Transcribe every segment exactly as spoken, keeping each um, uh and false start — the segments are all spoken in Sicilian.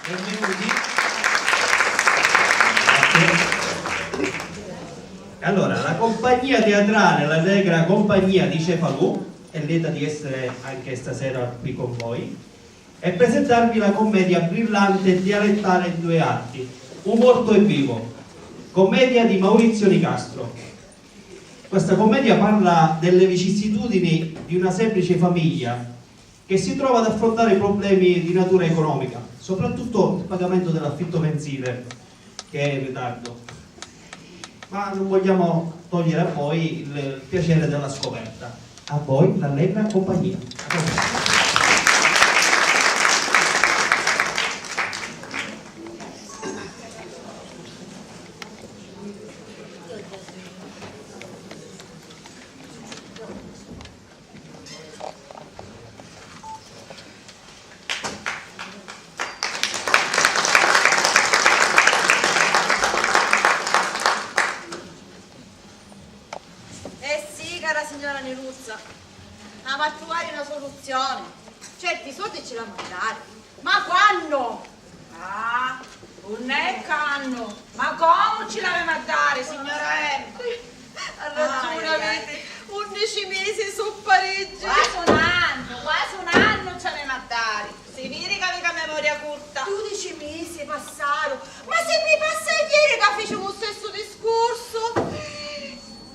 Benvenuti. Grazie. E allora, la compagnia teatrale, l'allegra compagnia di Cefalù, è lieta di essere anche stasera qui con voi, e presentarvi la commedia brillante e dialettale in due atti, Un morto e vivo, commedia di Maurizio Nicastro. Questa commedia parla delle vicissitudini di una semplice famiglia che si trova ad affrontare problemi di natura economica, soprattutto il pagamento dell'affitto mensile, che è in ritardo. Ma non vogliamo togliere a voi il piacere della scoperta. A voi l'allegra compagnia. Eh sì, cara signora Niruzza, avemu a truvari na soluzioni. Certi soddi ci l'avemu a dari. Ma quannu? Ah, unn'è quannu? Ma comu ci l'avemu a dari, signora Emma? Ha ragiuni, ai, ai, vidi, undici misi su pariggi. Quasi un annu, quasi un annu ci avemu a dari. Si vidi ca aviti a memoria curta. Dudici misi passaru, ma si mi passa ieri ca ficimu u stessu discursu.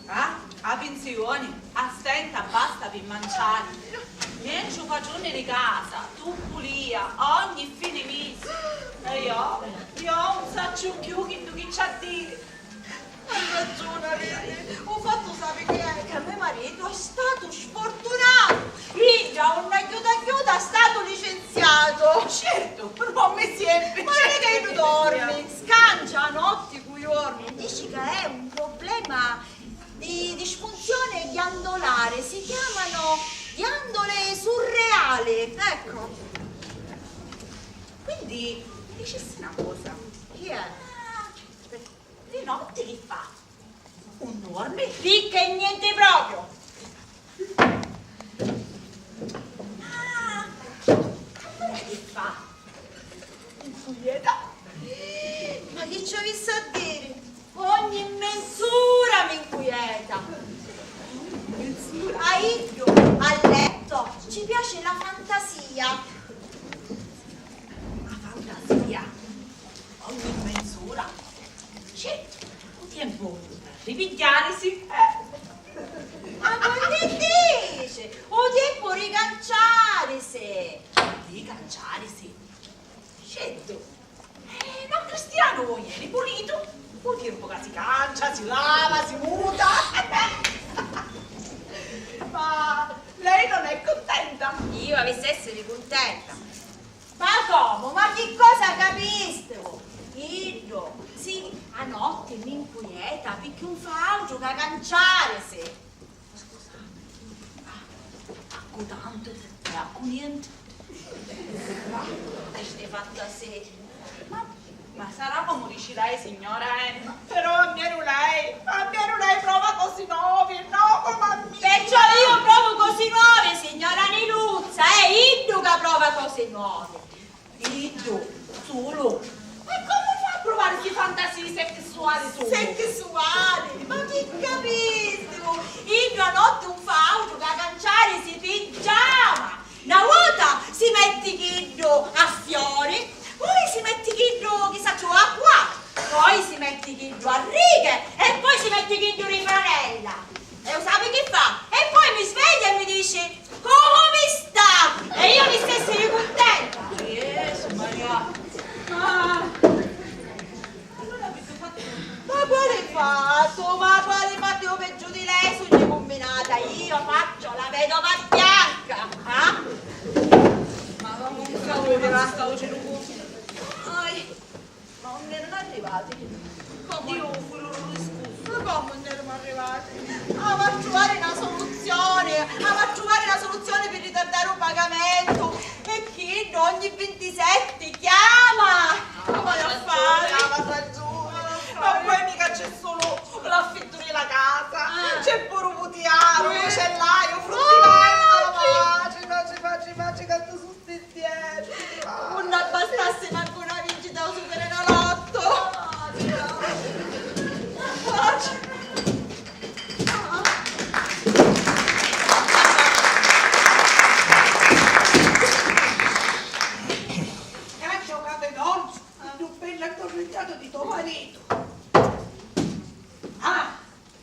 Ah, a pinsioni, a stenta, basta pi manciari. Mentri u patruni di casa tu pulia ogni fini misi. E io, io un sacciu chiù chiddu chi ci ha diri. Ha ragiuni, vidi. U fattu sapi chi è? Ca me maritu è statu sfortunatu. Idda, un aiuta aiuta, è statu licenziatu. Certu, dormi sempri. Ma non è che iddu dormi, scancia notti cu jorni. Dici ca è un problema di disfunzione ghiandolare, si chiamano ghiandole surreali, ecco. Quindi, mi dicessi una cosa. Chi è? Ah, di notti chi fa? Un dormi? Picca e niente proprio! Ah, allora chi fa? Incuieta? Ma chi ci avissi a diri? Ogni menz'ura mi incuieta. A iddu, a lettu, ci piaci la fantasia. La fantasia? Ogni menz'ura? Certu, u tiempu ripigghiarisi, eh. Ma chi dici? U tiempu ricanciarisi! Ricanciarisi? Certu! Eh, ma cristianu ieri pulitu, u tiempu ca si cancia, si lava, si muta. Ma lei non è contenta? Io avissi essiri cuntenta. Ma comu? Ma chi cosa capistivu? Iddu, sì, a notti mi incuieta picchì un fa autru ca canciarisi. Scusami, a cu tantu e a cu nienti? Ma sti fantasii. Ma, ma sarà comu dici lei, signora Emma? Però almenu lei, almenu lei prova cosi novi, no comu a mia. Perciò io provu cosi novi, signora Niluzza, è iddu ca prova cosi novi. Iddu, sulu. E comu fa a pruvari sti fantasii sessisuali sulu? Sessisuali? Ma chi capistivu? Iddu a notti un fa autru ca canciarisi pigiama. Na vota si metti chiddu a fiori, poi si metti chiddu chi sacciu a qua, poi si metti chiddu a righe e poi si metti chiddu di franella. E u sapi chi fa? E poi mi sveglia e mi dici: "Comu mi sta?" E io mi stessi cuntenta. Gesù Maria. Ah. Ma quali fattu? Ma quali fattu? Io peggio di lei sugnu cumbinata. Io faccio la vedova bianca. Ah? Ma comunque, ora sta voce. Ai. Ma unni eranu arrivati? Comu? Dio, u fururu discussu. Ma comu unni eranu arrivati? Avemu a truvari na soluzioni, avemu a truvari na soluzioni pi ritardari u pagamentu. E chiddu ogni vintisetti chiama! Comu haiu a fari? Haiu a fari. Ma poi mica c'è sulu l'affittu di la casa, c'è puru u putiaru, u macellaiu, u fruttivendulu, ma ci faci, ma ci faci, quantu su Unni abbastassi mancu na T'addurmintato di to maritu. Ah,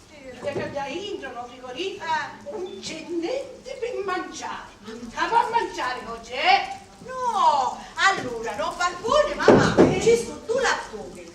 vidi ca ddà intra nô frigorifera, eh, un c'è nenti pi manciari. Ca pà manciari no c'è? No, allura, nô barcuni, mamà, ci su dui lattughi.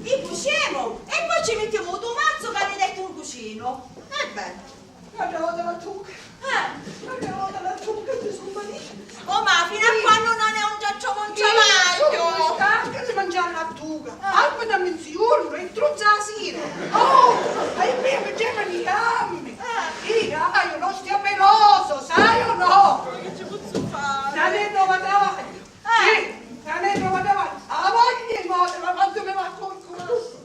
I cucemu e poi ci mittimu u tumazzu ca ni dettu un cucinu. E beh. N'autra vota la zucca. Eh. N'autra vota la zucca, ti su malissimo. Oh, ma fino a quannu non è un giaccio non travaglio? Sono stanca di mangiare lattuga. Ah. Acqua da mezzigiorno e truzza la sera. Oh, e mia mi chiama di dammi. Ah. Io, io non stia peloso, sai o no? Che ci posso fare? Non è nuova travaglio. Ah. Sì, non è nuova travaglio. La voglio in modo, ma quanto mi va a corcolasso.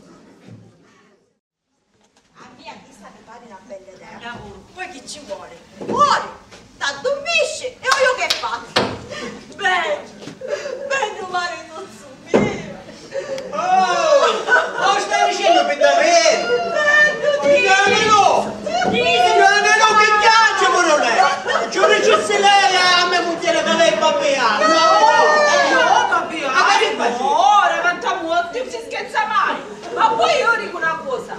A mia chista mi pari na bella idea. Poi chi ci vuoli? Muori! T'addummisci e oiu che fazzu! Beddu! Beddu maritu mio! Oh! Ma u stai dicennu pi daveru? Beddu! Pi daveru? Pi daveru chi chiacci puru lei! Ci u dicissi lei a me mugghieri ca lei babbiava? No! Eh, no, babbiava! Ma che fai? Ora, quanta muorti, non si scherza mai! Ma poi io dico una cosa,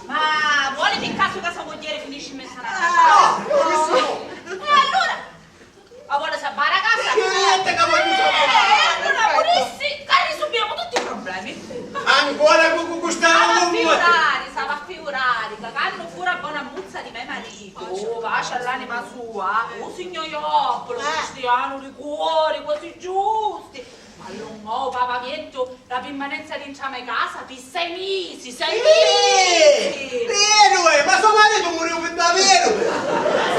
ma vuole pi casu ca so mugghieri finisci in mezzu a na casa? No, no, no. E allura? Ma vuole salvare la casa? Sì, e te ca voglio salvare. Eh, allora purissi, ca risolviamo tutti i problemi. Ancora cu, cu, cu sta... S'ava a figurari, s'ava a figurari, ca quannu fura bona muzza di me maritu, pace all'anima sua, u signor Joppolo, cristianu di cuori, cosi giusti, allungò u pavamentu la pirmanenza dintra me casa pi sei misi, sei misi! Veru, eh, ma so maritu muriu pi daveru!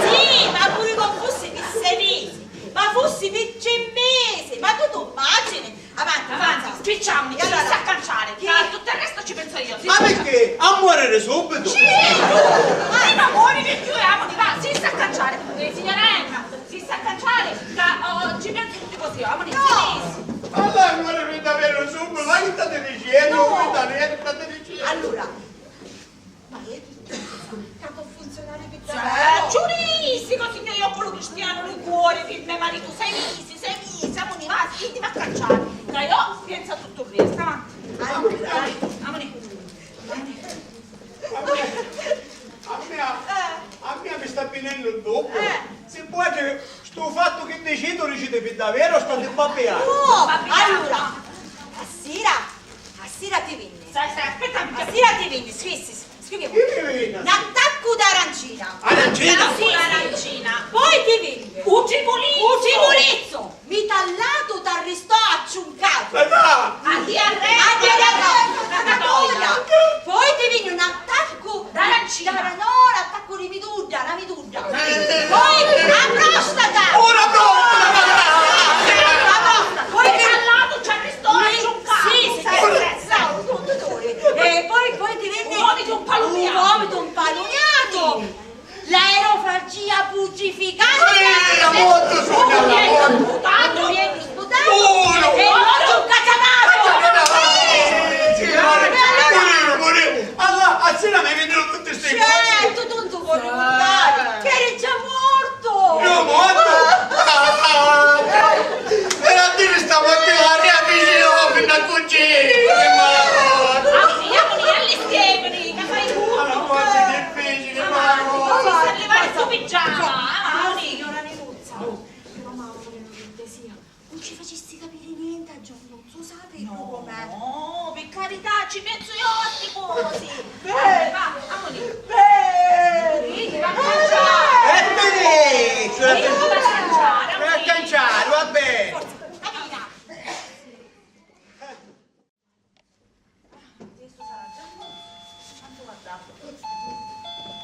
Sì, ma puru ca fussi pi sei misi, ma fussi pi tri misi, ma tu t'u mmagini? Avanti, avanti, spicciamuni, si s'ha canciari, ca tuttu il resto ci penso io. Ma perché? A muoriri subitu? Sì, tu! Prima muoriri e chiù e amuni, va, si s'ha canciari. Eh, signora Emma, si s'ha canciari, ca, oh, ci pensu tutti così, amuni, si. Allora, allora, mi davvero subito, ma che state dicendo? No. Che state dicendo? Allora, ma che ti pensi? Ca può funzionare per davvero? Giurissico, signor, io quello cristiano, lui cuore, per me marito, sei mesi, sei mesi, amuni, va, si ti va a cacciare, ca io penso a tutto il resto, avanti. Allora, amuni. A mia, a mia mi sta vinennu un dubbiu. Eh. Si può dire stu fattu chi diciti, u diciti pi davvero o stati babbiannu? No! Allura, a sira, a sira ti vinni. Stai, stai, aspetta, a sira ti vinni, scrivi, scrivimu. Chi mi vinni? N'attaccu d'arancina. Arancina? Sì, sì. Arancina. Poi ti vinni. U tribulizzu. U tribulizzu. Mi t'allatu t'arristò acciuncatu. Ma no! A diarrea! A diarrea! Catatoia! Poi ti vinni un attaccu d'arancina. No, un attaccu di midudda, una midudda. Eh. Poi a prostata! Una prostata! La prostata! Poi ti... Allatu c'arristò acciuncatu. Sì, sì, sì, sì, un duturi. E poi, poi ti vinni un vomitu impaluniatu. L'aerofagia putrificata! Eh, la morte, signora, la morte! Sputatu! Sputatu! E mortu un cazzamato! Murimu, murimu! Allora, a sira mi vennero tutti sti cosi! Certo, tu non ti vuoi ricordare che eri già morto! Io morto? Ah, per a dire stamattina la mia vicino fino a cucina! Ah, sì, io non li schifini, che fai tu? Ma quanto è difficile, ma... Avanti, avanti, si sta levare stu pigiama, avanti. Signora Ninuzza, però mamma, per cortesia, non ci facessi capire niente a Giannuzzo, sapi come? No, per carità, ci penso io a sti cosi. Beh, va, amuni. Beh. Sì, va a canciare. Eh, beh, sì, va a canciare, va a canciare, va bene. Forza, cammina. Questo sarà Giannuzzo. Quanto guarda?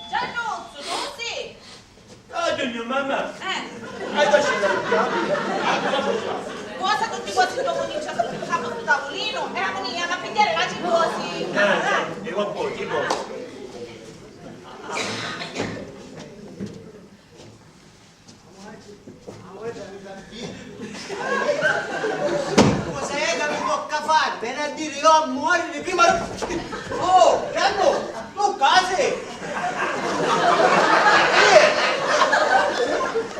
Giannuzzo, tu sì? Ah, Giannuzzo, mamma. Eh. Hai da scendere. Cosa tutti quanti dopo comincia a sbucciare sul tavolino e a venire a pigliare la cicosi. Eh, eh, e va poi, tipo. Cos'è ca mi tocca fari? Veni a diri io a muoriri prima. Oh, Giannu, tu casi?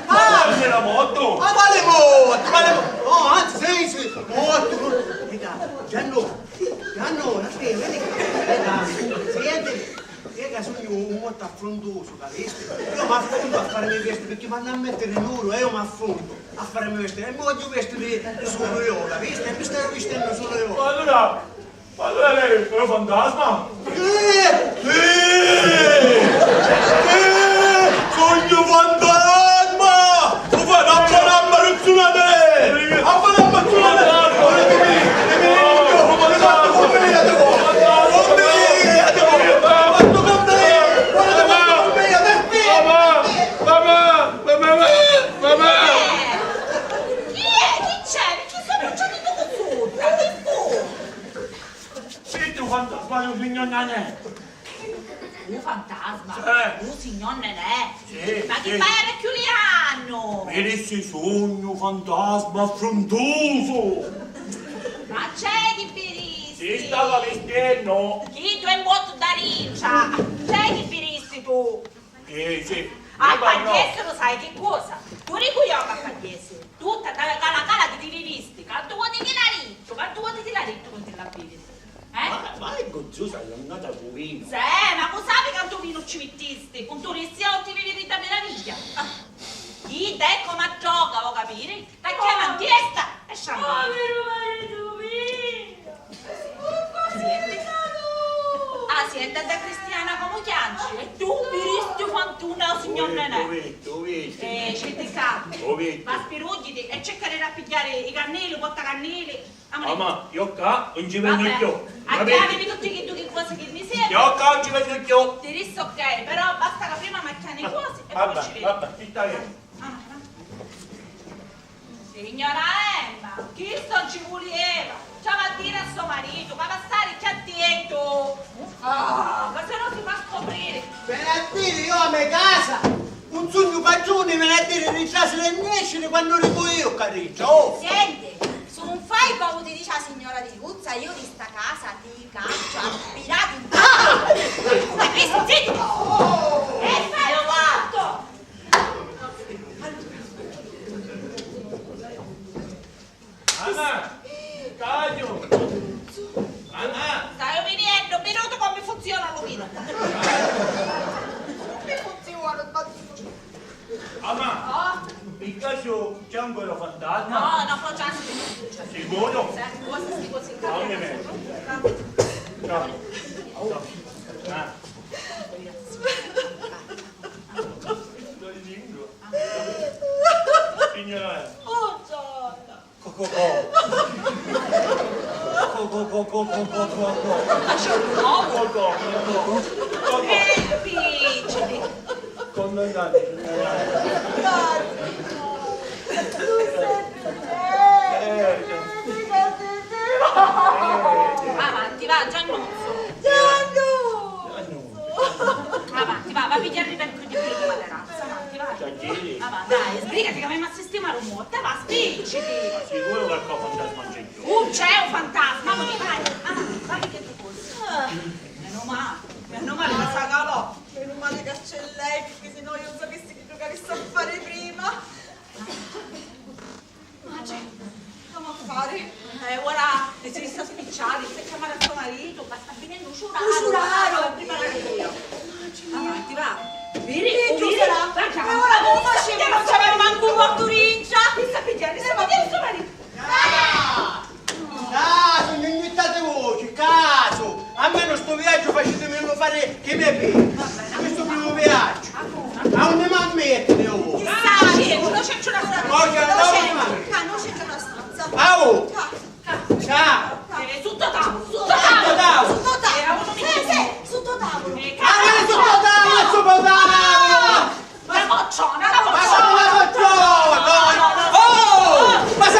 Ah, ma quali mortu? Ma quali mortu? No, anzi, sei, sei mortu. Vita, Giannu, Affruntusu, capisti? Io m'affundu a farmi vestiri, picchì m'hannu a mettiri nuru e io m'affundu a farmi vestiri e mi vogghiu vestiri sulu io, capisti? E mi staiu vistennu sulu io. Ma allura, ma allura lei è un fantasma? Eh! Eh! Eh! Sognu fantasma! Lu fai a fari a persuna te! A fari a persuna te! Mamma! Mamma! Mamma! Mamma! Chi è? Chi c'è? Picchì sta bruciannu tuttu sutta? Chi fu? Senti un fantasma di un signor Nanè. Un fantasma? Sì. Un signor Nanè? Sì, sì. Ma chi fai a chiuliannu? Mi dissi sognu fantasma affruntusu. Ma c'è chi viristi? Si stava vistennu. Chi tu è un bottu da rincia. C'è chi viristi tu? Eh, sì. A pagghiessiru sai chi cosa? Puru cu io a pagghiessiru. Tutta da cala cala ti ti vivisti. Quantu voti ti l'ha dittu? Quantu voti ti l'ha dittu non ti la vidi? Eh? Ma, ma è goziosa, è andata cu vino. Sì, ma cu sapi quantu vinu ci mittisti? Con turisti non ti vivi da meraviglia. Ah. Idda è come a droga, vuoi capire? T'acchiama in testa e sciamma. Poviru maritu miu! Ah, sienta da cristiana comu chianci? E tu viristi u fantuna o signor Nenè? Lu vitti, lu vitti. Eh, scetti ccà. Lu vitti. Va spiruggiti e cercari di pigghiari i cannili, u pottacannili. Mamma, io ccà non ci vennu cchiù. Acchianimi tutti chiddu chi cosi chi mi siervi. Io ccà non ci vennu cchiù. Ti rissi ok, però basta ca prima m'acchiani i cosi e poi ci vedi. Vabbè, vabbè, ti stai. Ah, ah. Signora Emma, chistu non ci vulieva! Ci av'a diri a so maritu ca va stari cchià attentu! Ah, ca se no si fa scopriri! Veni a diri, io a me casa un sugnu patruni, veni a diri di trasiri e nesciri quannu ricu io ccà dintra, oh! Sienti, su nun fai comu ti dici a signora Tiruzza, io di sta casa ti cacciu a pirati in... Ah! Zittu! E fai un fatto! Anna! Cagliu! Anna! Staiu viniennu, minutu comu funziona lu vinu. Comu funziona? Anna! Oh? Pi casu c'è ancora fantasma? No, no, po' c'è. Sicuru? Sì, cosa sti cosi qua? Ciao. Ciao. Ah. Signora. Oh, Gianna. Co, co, co. Co, co, co. C'è un uomo? Co, co, co, co. Co, co. Eh, piccini. Con noi dai. Dai, no. Non senti niente. Eh. Mica ti dico. Eh. Avanti, va, Giannuzzu. Giannuzzu. Avanti, va, va a pigghiari il vecchio di più di materassa, avanti, va. Già ieri. Va, va, dai, sbrigati che avemu a sistemari un muotto, va, spicciti. Ma sicuru che qualcosa non c'è più? Uh, c'è un fantasma, ma vai, avanti, va, pigghiati il polso. Ah. Meno male, meno male che sta calò, meno male che c'è lei, perché se no io non sapessi che giocare a fare prima. Ma c'è, c'amu a fari? Eh, ora si sta spicciari, si chiamare a so maritu, ma sta vinennu u ciuraru. U ciuraru! Ora va a priparari io. Avanti, va. Viri, viri, va, e ora comu facemu? Non c'avemu mancu un mortu rincia! Mi sta pigghiari, mi sta pigghiari so maritu! Casu! Casu, non gnittati voci, casu! Almenu stu viaggio facitimilu fari chi me figli. Questo è il primo viaggio. A unni m'ammettiti, oh? Chissà, sì, no c'è una stanza. Oggi no c'è una stanza. Ah, oh! Ciao! Eh, sotto tavolo, sotto tavolo! Sotto tavolo! Sotto tavolo! Sì, sì, sotto tavolo! Eh, ah, sotto tavolo, sotto tavolo! Una bocciona, una bocciona! Ma come una bocciona? Oh! Ma se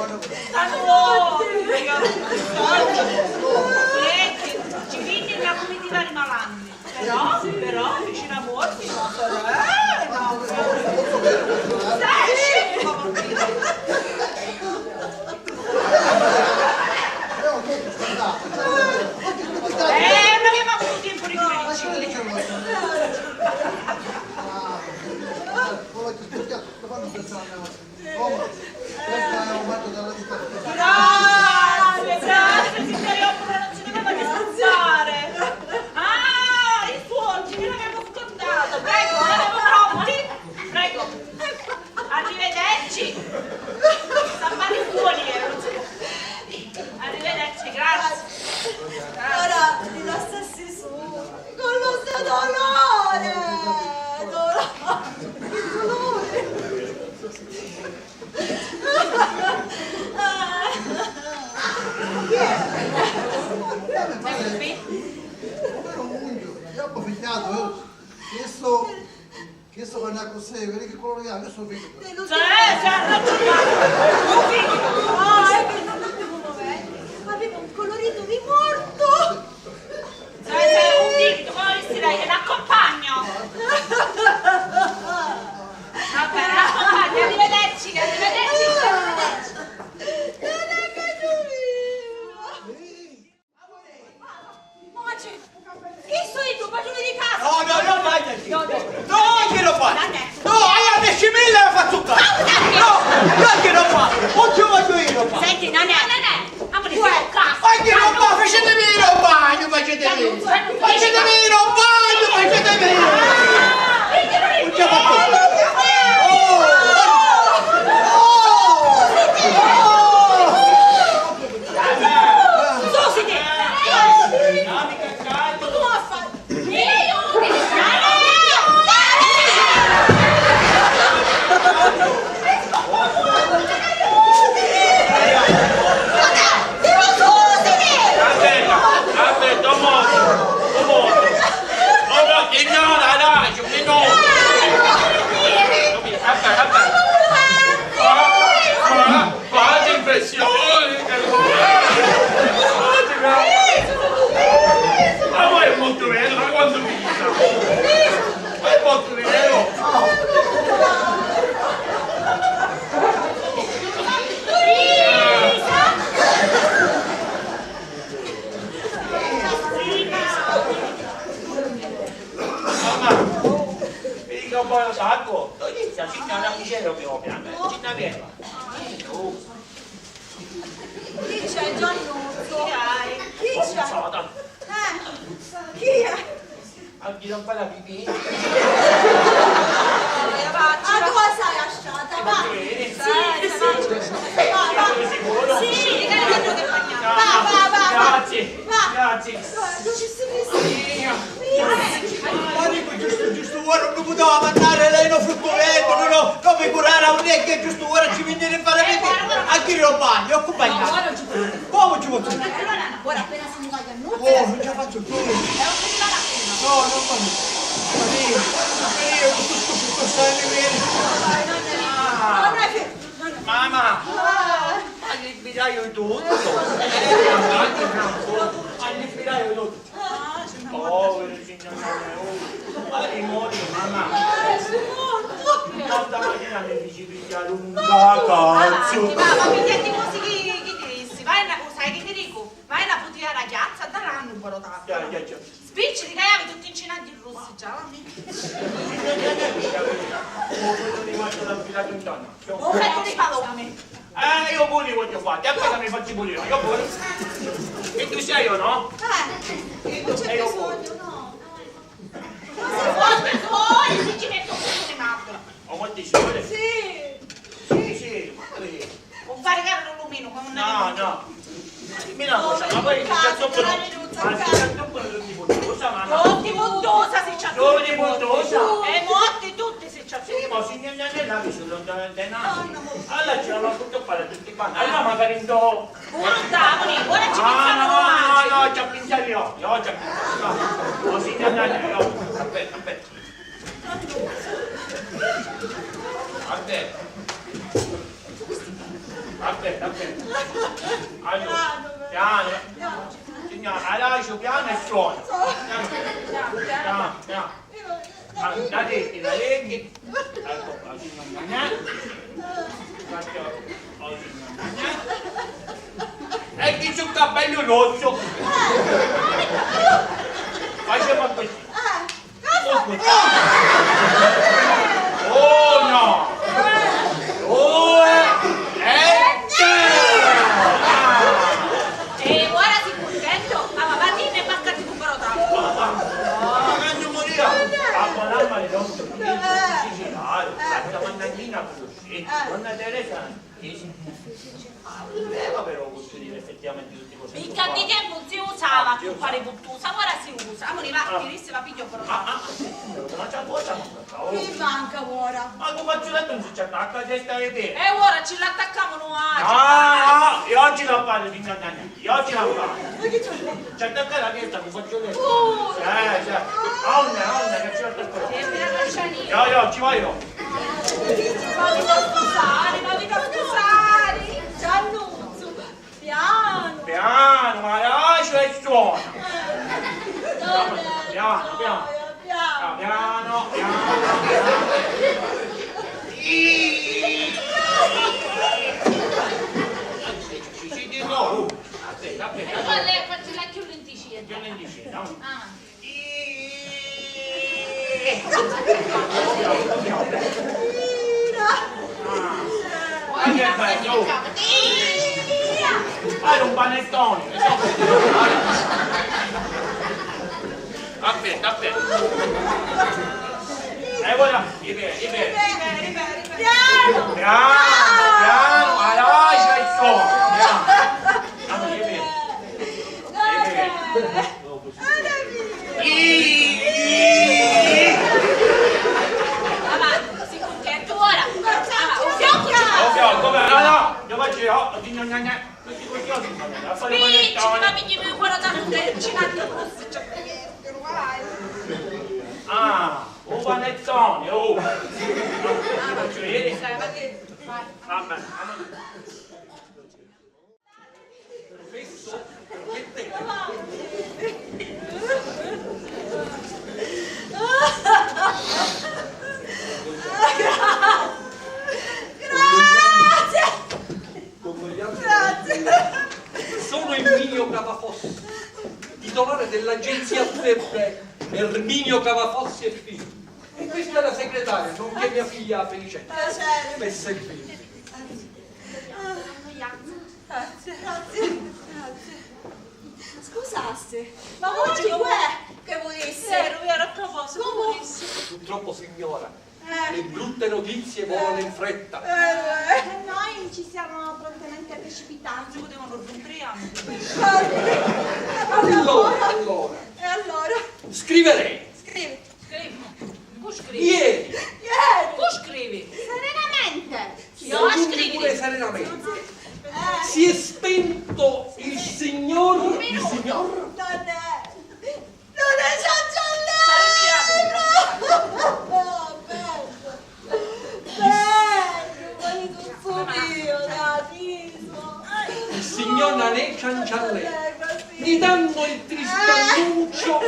Tanto, ci vinni na cumitiva di malandri. Però, però, vicino a morti, no, però, eh, no, però. Sì, sì, ma va bene. Eh, non abbiamo avuto tempo di crescere. Grazie, grazie, signori, oppure non ci doveva disturbare. Ah, i soldi, me l'avevo scordato. Prego, siamo pronti? Prego. Arrivederci. Sta male fuori, eh, non si può. Arrivederci, grazie. Ora rilassassi su con lo zio Dolore. Dolore. Dolore. Chi è? Povero Mungiu, troppo figliato, eh. Questo, questo quando è così, vedi che colore che ha, questo figlio. Cioè, cioè, non ci parlo. Non figlio. No, è che non avevo, eh, avevo un colorito di morto. Cioè, cioè, un figlio, come si lei, l'accompagno. Va bene, l'accompagno, arrivederci, arrivederci, arrivederci. Ma chi sei tu, padrone di casa? No, no, non voglio dire. No, no. No, io non voglio. Nanè. No, io a diecimila la faccio qua. No, no, io non voglio. Non ci voglio io qua. Senti, Nanè. Nanè. Amore, sei un cazzo. Ma io non voglio, facetemi io il bagno, facetemi. Facetemi io il bagno, facetemi. Non ce la faccio. Oh, oh, oh, oh. Susiti! Ma tu a fai? Aspetta, aspetta, un momento, un momento. Oh, no, signora, dai, un minuto. Aspetta, aspetta. Ah, ah. Fate impressione, che fate, ma voi è molto vero, ma quanto mi sa? Ma è molto vero. Mamma, mi dica un po' lo sacco, non inizia a ciccare la miseria, ovviamente, non ci sta vero. Chi c'è, Giannuzzo? Chi hai? Chi c'è? Eh? Chi è? Anche non fa la pipì. Ma tu la sai la strada, va. Sì, sì, sì. Va, va, va, va. Grazie. Va. Grazie. Dove sei? Ma dico, giusto, giusto ora non poteva mandare lei uno fruttuletto, no, no, come curare a un vecchio, giusto ora ci venite a fare vedere. Anche io bagno, ho compagnato. No, ora non ci posso. Come ci posso? Ora appena se ne va Giannuzzo. Oh, non ce la faccio più. No, non posso. Ma io, ma io, questo, questo, questo sta a vedere. Mamma! Allibiraio tutto! Allibiraio tutto! Povero signore, oh! Ma li mori, mamma! Stamattina mi fici pigghiari un cacazzu. Avanti, va, va, pigghiati cosi chi, chi ti dissi. Vai na, sai chi ti dicu? Vai na putia da chiazza, da là nu borotato. Già, già, già. Spicci, ti caiavi tutti incinaghi russi, già, va. Un pettu di palumi. Eh, io pure li voglio fatti, appena mi fatti pure io, io pure. E tu sei o no? Eh, e io pure. Ma se vuoi, vuoi, se ci metto tutto le maschere. Oh, ma ti sciole? Sì. Sì, sì, ma... Compare caro, non lo meno, ma non... No, no. Dimmi una cosa, ma poi se c'è troppo, ma se c'è troppo non ti porto, ma no. Non ti porto, se c'è... Non ti porto. E morti tutti se c'è... Sì, ma signor Nanella, che sono da, da, da... Allora ci la va tutto fare tutti quanti. Allora magari in do... Ora dammi, ora ci pensiamo noi. No, no, no, ci pensiamo io, io ci penso. No, signor Nanella, io. Aspetta, aspetta. Aspetta. Aspetta, aspetta. Allora, piano. Signora, adagio, piano e suona. Piano, piano, piano. Ah, la leggi, la leggi. Ecco qua, signor Nanè. Faccio, oh, signor Nanè. E chi c'è un cappello rosso? Facciamo così. Uno, due, e tre! E ora si cuntentu? Ah, ma va, dimmi, ma che ti compro tanto. Ma quando morirà? A buon'anima di nostro figlio, Cicilaro, la mannagina così, donna Teresa. Sì, sì. Ah, non era però costruire effettivamente tutti questi... Picca di tempu non si usava a cumpari puttusa, ora si usa. Amore, va, ti disse, va, piglio però. Ah, ah, ah, ma c'è cosa manca? Oh. Chi manca ora? Ma tu fazzuletto non si ci attacca, a testa e piedi. E ora ci l'attacchiamo noi. Ah, io oggi la parlo di Catania, io oggi la parlo. Ma chi c'è? Ci attacca la testa, tu fazzuletto. Uh. Eh, cioè, onda, onda, che ci attacca. Io, io, ci vado io. Ma vi da scusari, ma vi da scusari! Giannuzzu, pianu! Pianu, ma lascia e suona! Piano, piano. Piano, piano, piano. Ci, ci, ci, no. Aspetta, aspetta. E poi lei faccio la più lenticina. Più lenticina, no? Ah. Fai un panettone. Aspetta, aspetta. E voilà, i piedi, i piedi. Piano, piano, alla e suona. Piano. Allora, i piedi. I piedi. Ih! Avanti, si cuntentu ora? Avanti, un fioccu ci... Un fioccu, come? No, no, io faccio io, io faccio io, io faccio io. Spicci, ma mi chiami ancora da tutte le cinate rosse, c'è... Ah, un panettone, oh! Faccio vedere. Vabbè, allora. Grazie! Grazie! Sono Erminio Cavafossi, titolare dell'agenzia F B, Erminio Cavafossi e Figlio. E questa è la segretaria, nonché mia figlia Felicetta. Piacere. Per servirvi. Grazie. Grazie. Grazie. Scusassi, ma oggi com'è che vulissi? Vero, vero, a proposito, comu vulissi? Purtroppo, signora, eh, le brutte notizie volano in fretta. Eh, eh. E noi ci siamo prontamente precipitati. Si potevano rompere anche. Allora, allora. E allora? Scrive lei. Scrivi. Scrivi. Cu scrivi? Ieri. Ieri. Cu scrivi? Serenamente. Io scrivi. Pure serenamente. Eh. Si è spento il signor... Un minuto. Il signor... Non è, non è Giangiallero! Bello, bello, bello, ma io non so io, da riso. Il signor Nanè Cianciallè, gli danno il triste annuncio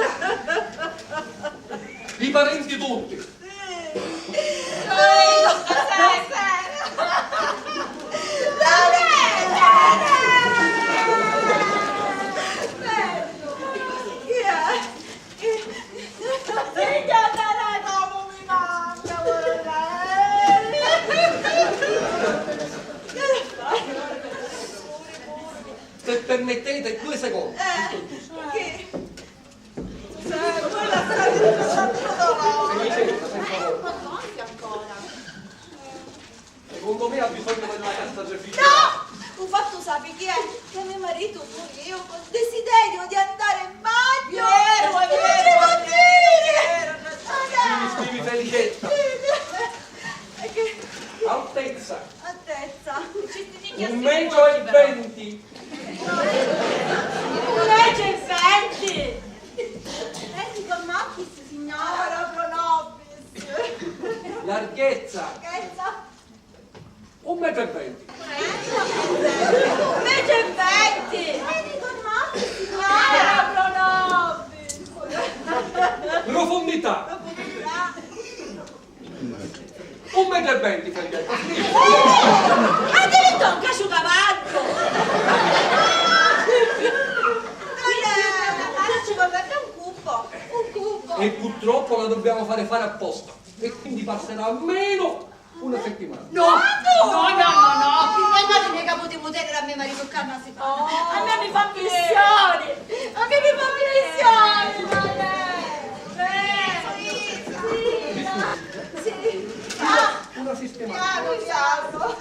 i parenti tutti. Sì. Se permettete due secondi. Eh, che? Eh, voi lasciate tutto sotto. Secondo me ha bisogno della cassa refrigerata. No! U fattu sapi chi è? Che me maritu puru iu col desiderio di andare in bagno. Vero, è vero, è vero, è vero. Scrivi, scrivi, Felicetta. Altezza. Altezza. Un metro e venti. Un metro e venti. Venti con Max, signora. Pro nobis. Larghezza. Larghezza. Un metro e venti. Un metro e venti. Venti con Max, signora. Pro nobis. Profondità. Profondità. Un metro e venti, Felipe. Addirittura un casciucavallo! Allora ci vorrebbe un cubo. Un cubo. E purtroppo la dobbiamo fare fare apposta. E quindi passerà almeno una settimana. No! No, no, no, no! Pi me mari mica putemu tenere a me maritu ccà na settimana. A me mi fa pressioni! A me mi fa pressioni! Una sistemata. Piano, piano.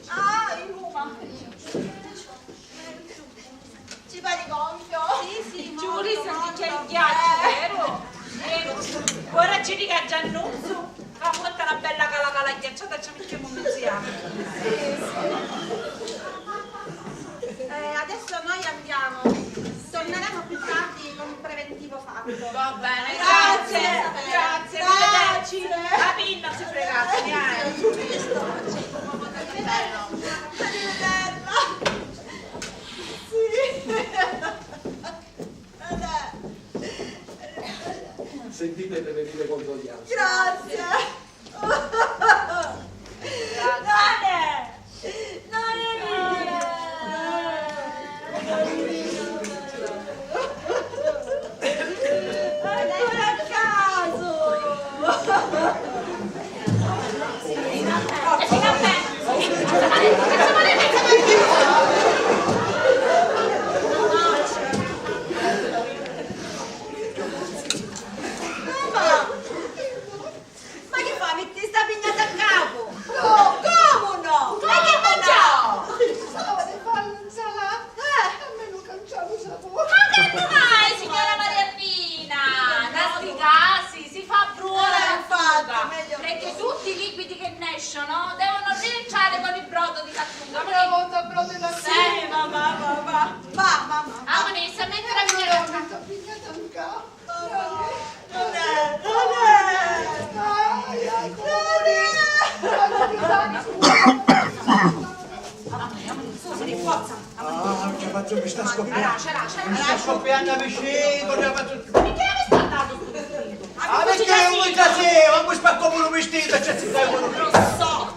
Ah, in Roma. Ci pari gonfio? Sì, sì, ci vulissi a schiacciari il ghiacciu, vero? Vero. Ora ci dica a Giannuzzu, fa fatta una bella cala cala ghiacciata, ci mettiamo un mezzo. Eh, adesso noi andiamo. Torneremo più tardi con un preventivo fatto. Va bene, grazie, grazie, arrivederci. La pinna si fregate, eh. Arrivederla. Sì. Sentite, deve dire condoglianze. Grazie. Ma chi fa? Mitti sta pignata a capu! No, comu no? Ma chi mangiau? Pensava di fare l'insalata. Eh. A me non canciava il sapore. Ma che mai, signora Maria Pina? In sti casi si fa bruola la frutta, perché tutti i liquidi che ne escono devono rientrare con il brodo di lattuga. Una volta brodo di lattuga. Sì, ma, ma, ma, ma, ma, ma, ma. Ah, ma ne sa mettere a pignata. Una pignata in capu. Ah, non ce la faccio, mi sta scoppiando. Mi sta scoppiando la vescica, non ce la faccio più. Ma perché non mi piaceva? Ma mi spacco pure un vestito, c'è si fai pure un... Non so.